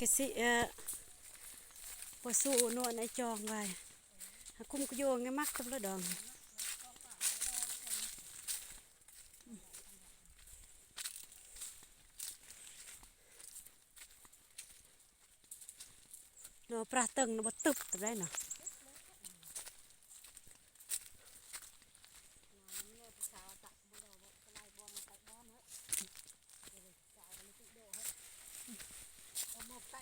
ກະຊິ ເອີ ບໍ່ສູ້ໂນນໄອ້ຈອງໄວ້ ຫາຄຸມກະໂຍງໄງມັກກັບລະດອງ. ເນາະ ປາເຕີງນະ ບໍ່ຕຶບຕະໄດເນາະ. ໄປ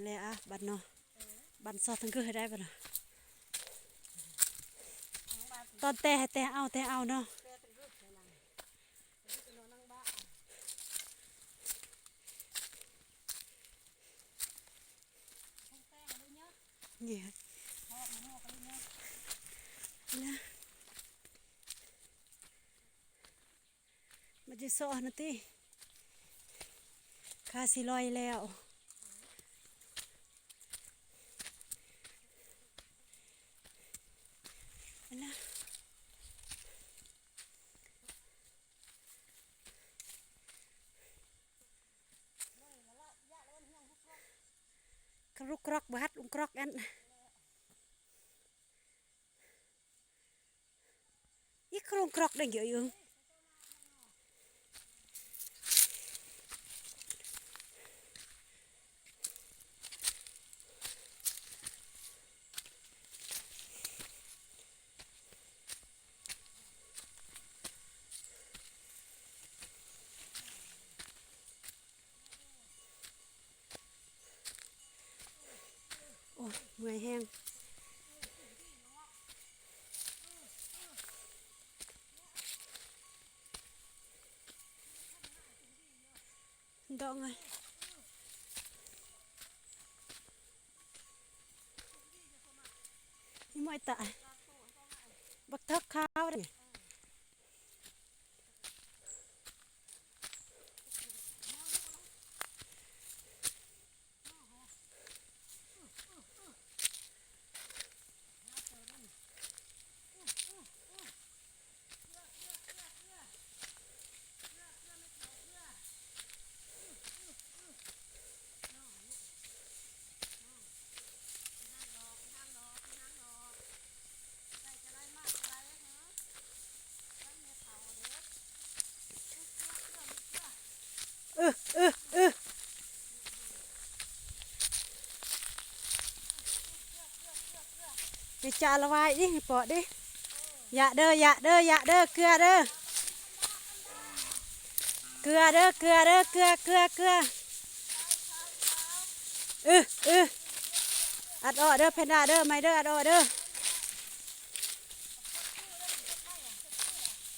ແລ້ວອະ ບັດເນາະ ເອີ ບັດຊອດທັງຄືໃຫ້ໄດ້ບັດເນາະ. ຕອນແຕ່ໃຫ້ແຕ່ເອົາ ແຕ່ເອົາເນາະ. ນີ້ ນະ ມັນຈະຊອນນະຕິ ຄາຊິລອຍແລ້ວ ນະ. ກຣຸກກຣອກ ບໍ່ຮັດອຸງກຣອກອັນ ອີກກຣຸງກຣອກເດ້ງເຢີອຍອຶງ. ໂອ້ຍ ເມື່ອຍແຮງ. ດອກໄງ ອີໝ້ອຍຕາຍ ບັກເຖິກຂາວເດ້. ເອີ ເອີ ເອີ ໄປຈາລະວາຍ ນີ້ ປອດ ນີ້ ຢ່າເດີ ຢ່າເດີ ຢ່າເດີ ເກືອເດີ ເກືອເດີ ເກືອເດີ ເກືອ ເກືອ ເກືອ ອື ອື ອັດອອກເດີ ແພນດ້າເດີ ໄມເດີ ອັດອອກເດີ.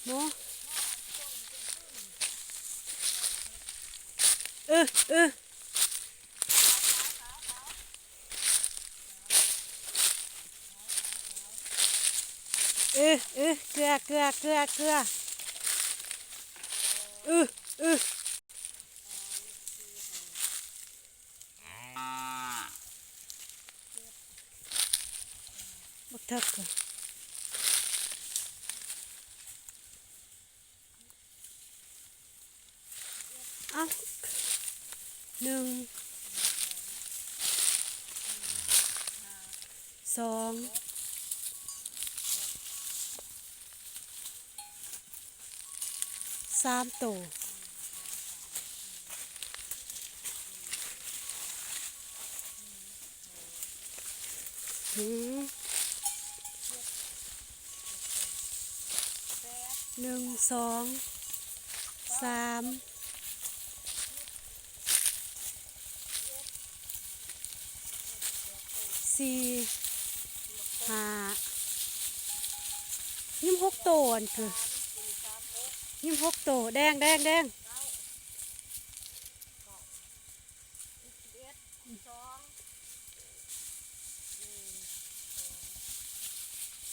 ໂມ ອື ອື ອື ອື ເກືອ ເກືອ ເກືອ ເກືອ ອື ອື. ບັກເຖິກ ເອົ້າ ໜຶ່ງ ສອງ ສາມໂຕ ອືມ ໜຶ່ງ ສອງ ສາມ ສີ່ ຫ້າ ຍັງຫົກໂຕ ອັນຄື ຍັງຫົກໂຕ ແດງ ແດງ ແດງ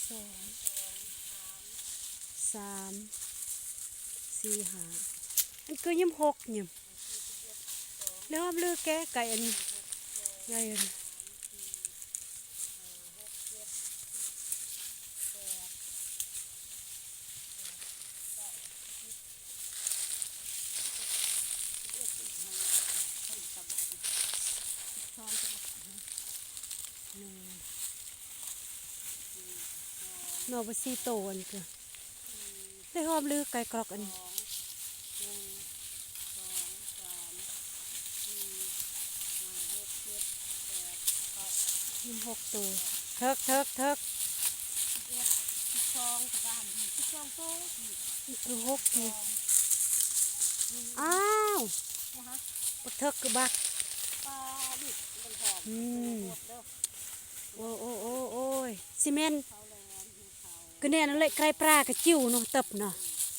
ສອງ ສາມ ສີ່ ຫ້າ ມັນຄືຍິ້ມຫົກຍິ້ມ ແລ້ວເຮົາລືແກະໄກ່ອັນໃຫຍ່ອັນ ເອີ ເຈັດ ແປດ ໜໍ່ບໍ່ສີ່ໂຕອັນນີ້ກະ ໄດ້ຫອມຫຼືໄກ່ກຣອກອັນນີ້ ສອງ ໜຶ່ງ ສອງ ສາມ ສີ່ ຫ້າ ຫົກ ເຈັດ ແປດ ເກົ້າ ມີຫົກໂຕ ເຖິກ ເຖິກ ເຖິກ ສິບເອັດ ສິບສອງ ສິບສາມ ສິບສອງໂຕ ນີ້ຄືຫົກນີ້ ສອງ ອ້າວ ບັກເຖິກຄືບັກ ປາ ນີ້ມັນຫອມ ອືມ ໂອ ໂອ ໂອ ໂອ້ຍ ຊິແມ່ນ ກະແນ່ນັ້ນແຫຼະ ໄກ່ປາກະຈິ້ວເນາະ ເຕີບເນາະ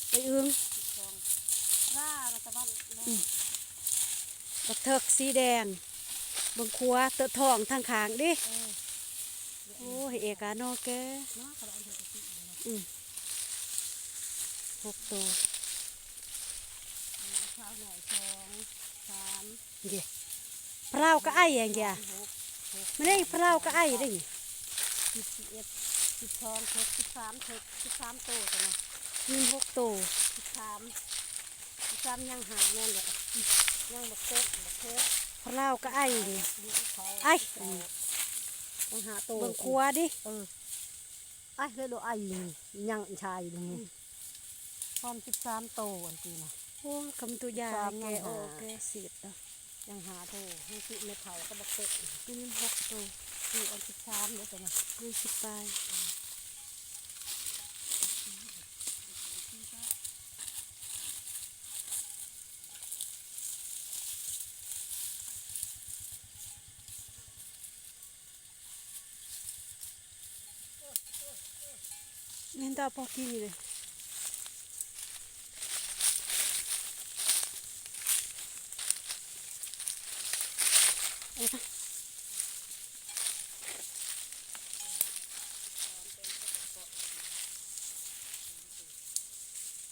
ໄອ້ອຶ່ງ ອືມ ບັກເຖິກສີແດງ ເບິ່ງຂົວເຕີບທ້ອງທາງຂ້າງເດ້ ເອີ ໂອ້ຍ ເອການໍແກ ອືມ ຫົກໂຕ ເດ້ ພະລາວກະໄອແອງກຽ ມື້ນີ້ພະລາວກະໄອເດ້ນີ້ ສິບ ສິບເອັດ ສິບສອງ ເຖິກ ສິບສາມ ເຖິກ ສິບສາມໂຕ ໂຕນັ້ນ ມີຫົກໂຕ ສິບສາມ ສິບສາມ ຍັງຫ້າແມ່ນແຫຼະ ຍັງບັກເຕັກ ບັກເຕັກ ພະລາວກະໄອນີ້ ໄອ ຍັງຫ້າໂຕ ເບິ່ງຂົວດິ ເອີ ໄອເລີຍໂລ ໄອ ຍັງຊາຍຢູ່ນີ້ ອືມ ຮອມສິບສາມໂຕອັນນີ້ນະ ໂອ້ຍ ຄຳໂຕຢາແກອອກແກສີດເນາະ ຍັງຫ້າໂຕ ຍັງສິບແມ່ເຖົ້າກະບັກເຕັກ ມີຫົກໂຕ ຢູ່ອັນສິບສາມເດ້ໂຕນັ້ນ ມີສິບປາຍ ແມ່ນຕາພໍກິນເລີຍ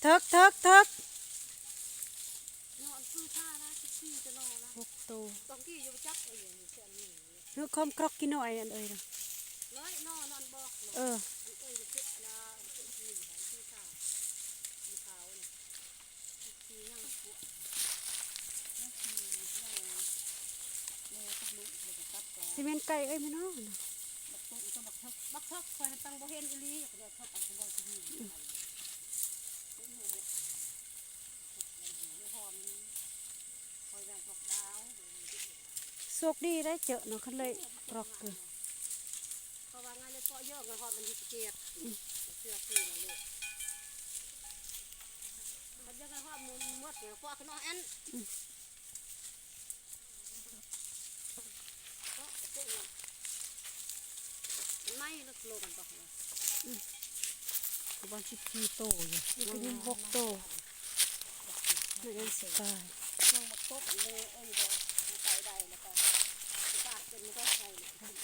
ເຖິກ ເຖິກ ເຖິກ ຫົກໂຕ ຄືຄອມກຣອກກິນໜ້ອຍອັນເອີຍ ເອີ ຊິແມ່ນໄກ່ເອີຍແມ່ນ້ອງ ບັກເຖິກ ບັກເຖິກ ຂ້ອຍຫັ້ນຕັງບໍ່ເຫັນອີ່ຫຼີ ເຖິກອັນບໍ່ຊິມີ ໂຊກດີໄດ້ເຈີເນາະ ຄັນເລີຍກຣອກເກີ ເພາະວ່າໄງເລີຍເປາະເຢີກເນາະ ເພາະມັນມີກະເຈັບ ອືມ ເຊືອກທີ່ນັ້ນເລີຍ ຄັນເຢີກເນາະ ເພາະມັນໝົດເນາະ ເພາະຂະໜອງອັນ ອືມ ເພາະກະເຈັບເນາະ ມັນໄໝ້ເນາະ ໂລມັນກໍ ອືມ ປະມານສິບສີ່ໂຕຢູ່ ນີ້ກະຍັງຫົກໂຕ ຍັງສິບປາຍ ຍັງບໍ່ຕົກເລີຍ ເອີຍ ບໍ່ໄປໄດ້ແລ້ວກະ ປາກເປັນມັນກໍໃສ່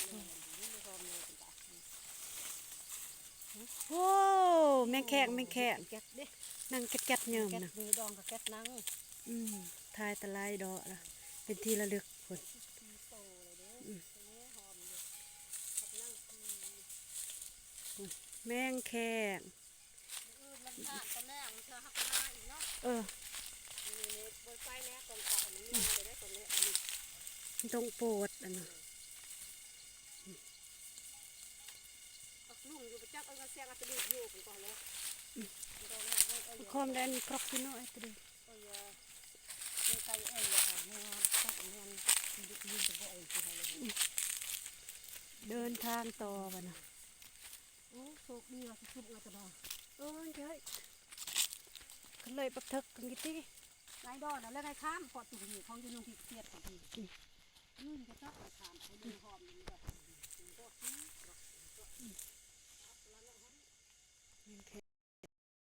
ເລີຍ ໂອ້ ແມງແຄງ ແມງແຄງ ແກັດເດ້ ນັ່ງແກັດໆ ເຍິມນະ ແກັດເດ້ ດອງກະແກັດນັ່ງ ອືມ ຖ່າຍແຕ່ລາຍດອກລະ ເປັນທີ່ລະລຶກພຸ້ນ ອືມ ແມງແຄງ ມື້ອື່ນວັນພະຕອນແລງ ເທື່ອເຮົາກະມາອີກເນາະ ເອີ ນີ້ໆ ບໍ່ໄປແລ້ວ ຕອນເຊົ້ານີ້ ອືມ ຍັງໄດ້ຕອນແລງ ອັນນີ້ ມັນຕ້ອງໂປດອັນນັ້ນ ອືມ ບັກລຸງຢູ່ປະຈັກ ເອີ ສຽງອາດຈະດີດຢູ່ ເພິ່ນກໍເລີຍ ອືມ ຄອມແດນຄຣອກກິນເນາະ ອາດຈະດີດ ເອີ ເອີ ເອີ ເອີ ເດີນທາງຕໍ່ບັດນະ. ໂອ້ ໂຊກດີວ່າຊິຊຸກມາຕະດອ ໂອ້ຍ ເອີຍ ຄັນເລີຍບັກເຖິກກັນກິຕິ ນາຍດອນນະ ແລ້ວນາຍຄາມ ເພາະຕຸ່ມນີ້ຂອງຢູ່ນຸ່ງທີ່ເກຍດຂອງທີ່ ອືມ ນີ້ຈະຈັບນາຍຄາມ ເຂົາຢູ່ໃນຫ້ອມນີ້ແບບ ອືມ ແມ່ນແຄ